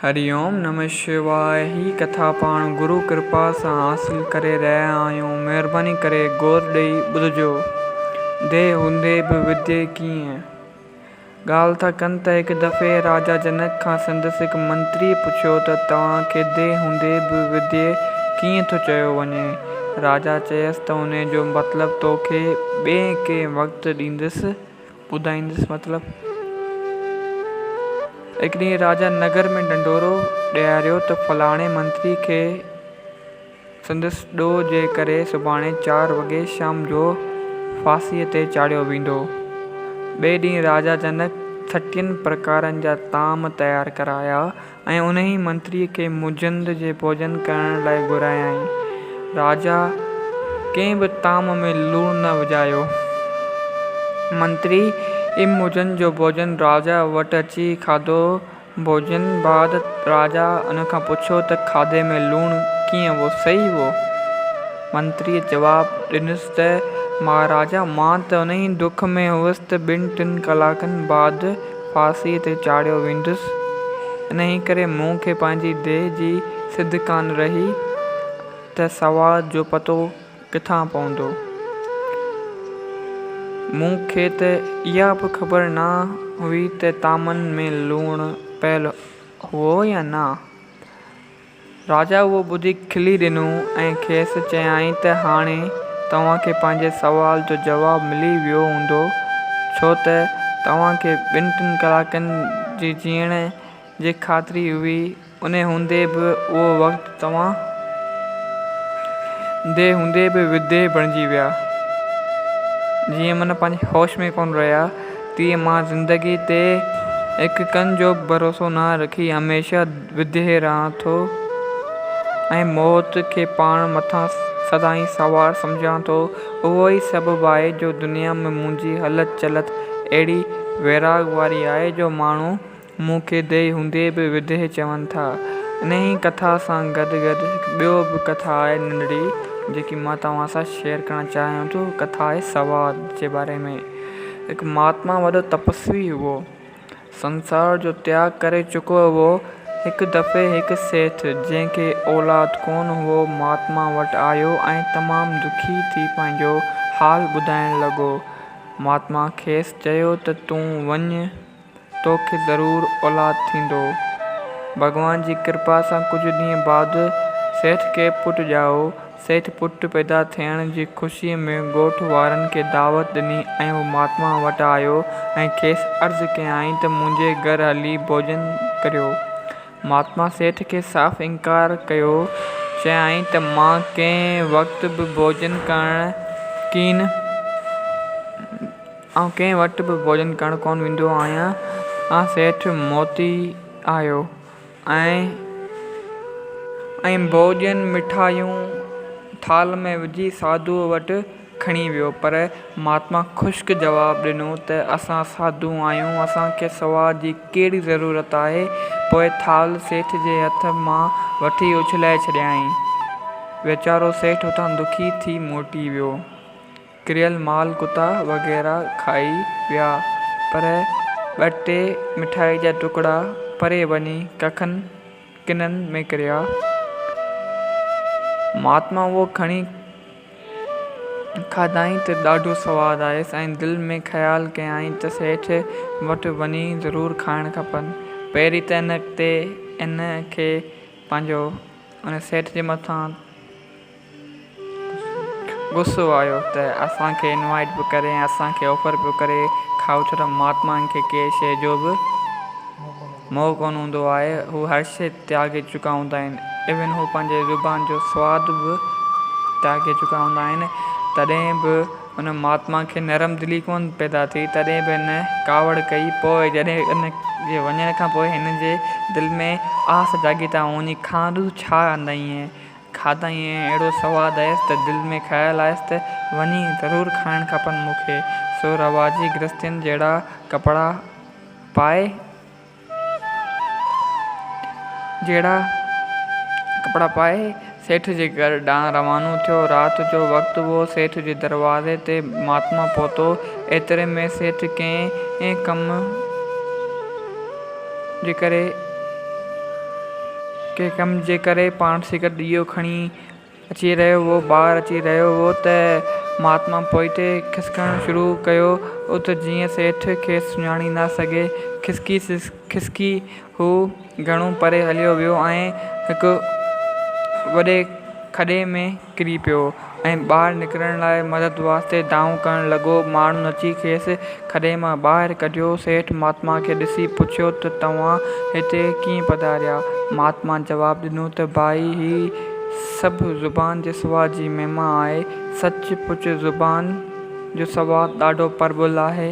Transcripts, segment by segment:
هري اوم نمه شواء هي ڪٿا پاڻ گرو ڪرپا سان حاصل ڪري رهيا آهيون مهرباني ڪري غور ڏئي ٻڌجو. ديهه هوندي به وديهه ڪيئن؟ ڳالهه ٿا ڪن ته هڪ دفعي راجا جنڪ کان سندس هڪ منتريء پڇيو ته توهان کي ديهه هوندي به وديهه ڪيئن ٿو چيو وڃي؟ راجا چيس ته انهي جو مطلب توکي ٻئي ڪنهن وقت ڏيندس ٻڌائيندس مطلب. هڪ ڏينهن راجا نگر ۾ ڍنڍورو ڏياريو ته فلاڻي منتري کي سندس ڏوهه جي ڪري سڀاڻي چار وڳي شام جو ڦاسيء تي چاڙهيو ويندو. ٻئي ڏينهن راجا جنڪ ڇٽيهن پرڪارن جا طعام تيار ڪرايا ۽ انهيء منتريء کي مجند جي ڀوڄن ڪرڻ لاء گهرايائين. راجا ڪنهن به طعام ۾ لوڻ نه وجهايو. منتريء مجند جو ڀوڄن راجا وٽ اچي کاڌو. ڀوڄن بعد راجا ان کان پڇيو ته کاڌي ۾ لوڻ ڪيئن هئو، صحيح هئو؟ منتريء جواب ڏنس ته مهاراجا مان ته انهيء دک ۾ هئس ته ٻن ٽن ڪلاڪن بعد ڦاسيء تي چاڙهيو ويندس، انهيء ڪري مون کي پنهنجي ديهه جي سڌ ڪانه رهي ته سواد جو پتو ڪٿان پوندو. مون کي ته اها به خبر نه هئي ته طعامن ۾ لوڻ پيل هئو يا نه. راجا اهو ٻڌي کلي ڏنو ۽ کيس چيائين ته هاڻي توهان کي پنهنجي سوال جو جواب ملي ويو هوندو، ڇو ته توهان کي ٻن ٽن ڪلاڪن جي جيئڻ جي خاطري هئي، انهي هوندي به اهو وقت توهان ديهه هوندي به وديهه بڻجي ويا. جيئن معنيٰ پنهنجي هوش ۾ ڪونه رهيا. تيئن مان زندگيء تي هڪ ڪن جو به ڀروسو نه رکي هميشه وديهه رهان ٿو ۽ موت کي پاڻ مٿان سدائين سوار سمجهان ٿو. اهو ئي سبب آهي جو دنيا ۾ منهنجي هلت چلت اهڙي ويراڳ واري آهي جو ماڻهو مون کي ديهه هوندي به وديهه چون ٿا. انهيء ڪٿا سان گڏ گڏ هڪ ٻيو به ڪٿا آهي ننڍڙي جيڪي مان توهان سان شيئر ڪرڻ چاهيان ٿو. ڪٿا آهي سواد جي باري ۾. هڪ مهاتما وڏو تپسوي هئو. سنسار جو تياڳ ڪري چڪو هئو. هڪ دفعي هڪ سيٺ جنهن کي اولاد ڪونه هئو مهاتما وٽ آيو ۽ تمام دکي ٿي پنهنجو حال ٻڌائڻ لڳو. مهاتما کيس چيو ته تون وڃ. توکي ضرور اولاد ٿيندو. ڀڳوان جي ڪرپا سان ڪجهه ڏينهن بعد سيٺ کي پٽ ڄائو. سيٺ پٽ پيدا ٿيڻ جي خوشيء ۾ ڳوٺ وارن کي دعوت ڏني ۽ هو مهاتما وٽ آيو ۽ کيس عرض ڪيائين ته منهنجي گهر هلي ڀوڄن ڪريو. مهاتما سيٺ کي صاف انڪار ڪيو. چيائين ته مان ڪنهن وقت به ڀوڄن ڪرڻ ڪين. آئون ڪنهن وٽ به ڀوڄن ڪرڻ ڪونه ويندو آهيان. سيٺ موتي آيو ۽. ۽ ڀوڄن مٺايون ٿالهه ۾ وجهي ساڌوء وٽ کڻي ويو. پر مهاتما خشڪ جواب ڏنو ته اسان ساڌو آهيون، اسان کي سواد جي ڪهڙي ضرورت آهي. پوء ٿالهه سيٺ جي هٿ مان وٺي اڇلائي ڇڏيائين. ويچارو سيٺ اتان دکي ٿي موٽي ويو. ڪريل مال ڪتا وغيره کائي ويا پر ٻه ٽي مٺائي جا ٽڪڙا پري وڃي ڪکن ڪنن ۾ ڪريا. مهاتما اهو کڻي کاڌائين ته ڏاڍو سواد آيس ۽ دل ۾ خيال ڪيائين ته سيٺ وٽ وڃي ضرور کائڻ کپن. پهرين ته ان تي ان کي پنهنجو ان سيٺ جي مٿان غصو آيو ته اسان کي انوائيٽ پيو ڪري ۽ اسان کي آفر پيو ڪري کائو ڇو ته مهاتمائن کي ڪنهن شيء جو به موهه ڪونه هوندو آهي هو هر شيء تياڳي چڪا هوندا آهن ايون هو پنهنجي زبان جو سواد به تياڳي چڪا هوندا آهن تڏهن به ان مهاتما کي نرم دلي ڪونه پيدا ٿي تڏهن به هن ڪاوڙ ڪئي پوء جڏهن ان جي وڃڻ کان پوء هن جي دل ۾ آس جاڳي ته آئون وڃي کان ڏس ڇا آندائين کاڌائين ۽ اهڙو سواد آيس ته دل ۾ خيال آيس ته وڃي ضرور کائڻ کپن مون کي. سو رواجي گرهستين جهڙا ڪپڙا پائي جهڙا ڪپڙا پائي سيٺ جي گهر ڏانهن روانو ٿيو. رات جو وقت هو. سيٺ جي دروازي تي مهاتما پهتو. ايتري ۾ سيٺ ڪنهن ڪم جي ڪري. ڪنهن ڪم جي ڪري پاڻ سان گڏ ڏيئو کڻي اچي رهيو هو ٻاهر اچي رهيو هو ته مهاتما پوئتي کسڪڻ شروع ڪيو ته جيئن سيٺ کيس سڃاڻي نه سگهي. کسڪي کسڪي هو گهڻو پري هليو ويو ۽ هڪ وڏي کڏي ۾ ڪري پيو ۽ ٻاهر نڪرڻ لاء مدد واسطي دانهون ڪرڻ لڳو. ماڻهن اچي کيس کڏي مان ٻاهر ڪڍيو. سيٺ مهاتما کي ڏسي پڇيو ته توهان هتي ڪيئن پڌاريا؟ مهاتما جواب ڏنو ته ڀائي هي سڀ زبان جي سواد جي مهما آهي. سچ پچ زبان جو سواد ڏاڍو پرٻل آهي.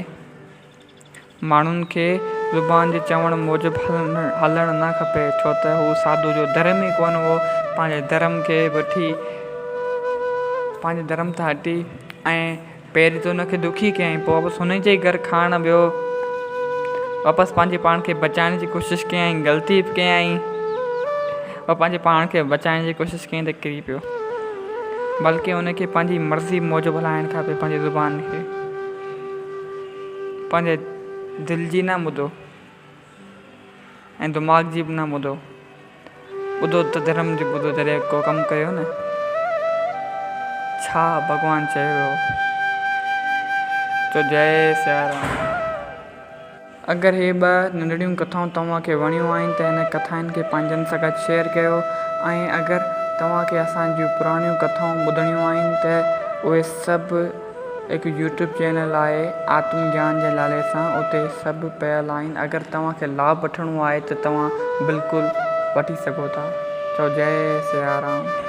ماڻهن کي زبان جي چوڻ موجب هلڻ نه کپي، ڇو ته هو ساڌو جو ڌرم ئي ڪونه هو. پنهنجي ڌرم کي وٺي پنهنجي ڌرم تان هٽي ۽ پهرين ته هن کي دکي ڪيائين، پوء واپس هن جي ئي گهر کائڻ ويو. واپس پنهنجي پاڻ کي بچائڻ جي ڪوشش ڪيائين، غلطي به ڪيائين پر پنهنجي پاڻ کي بچائڻ جي ڪوشش ڪيائين ته ڪري پيو. بلڪه هن کي پنهنجي مرضي موجب هلائڻ کپي پنهنجي زبان کي. پنهنجي دل جي نه ٻڌو ۽ دماغ جي به نه ٻڌو. ٻڌو ته ڌرم جي ٻڌو جڏهن ڪو ڪم ڪيو نه ڇا ڀڳوان چيو هو چئو جئي سيارام. اگر هي ٻه ننڍڙيون ڪٿائون توهان کي وڻيون آهن ته هن ڪٿائن کي پنهنجن سان گڏ شيئر ڪيو ۽ اگر توهان کي اسان جون پراڻيون ڪٿائون ٻڌڻيون آهن ته اهي سڀ هڪ يوٽيوب چينل آهي آتم گيان جي نالي سان اتي سڀ پيل آهن اگر توهان کي لاڀ وٺڻو آهي ته توهان بلڪل وٺي سگهو ٿا چئو جئي سيارام.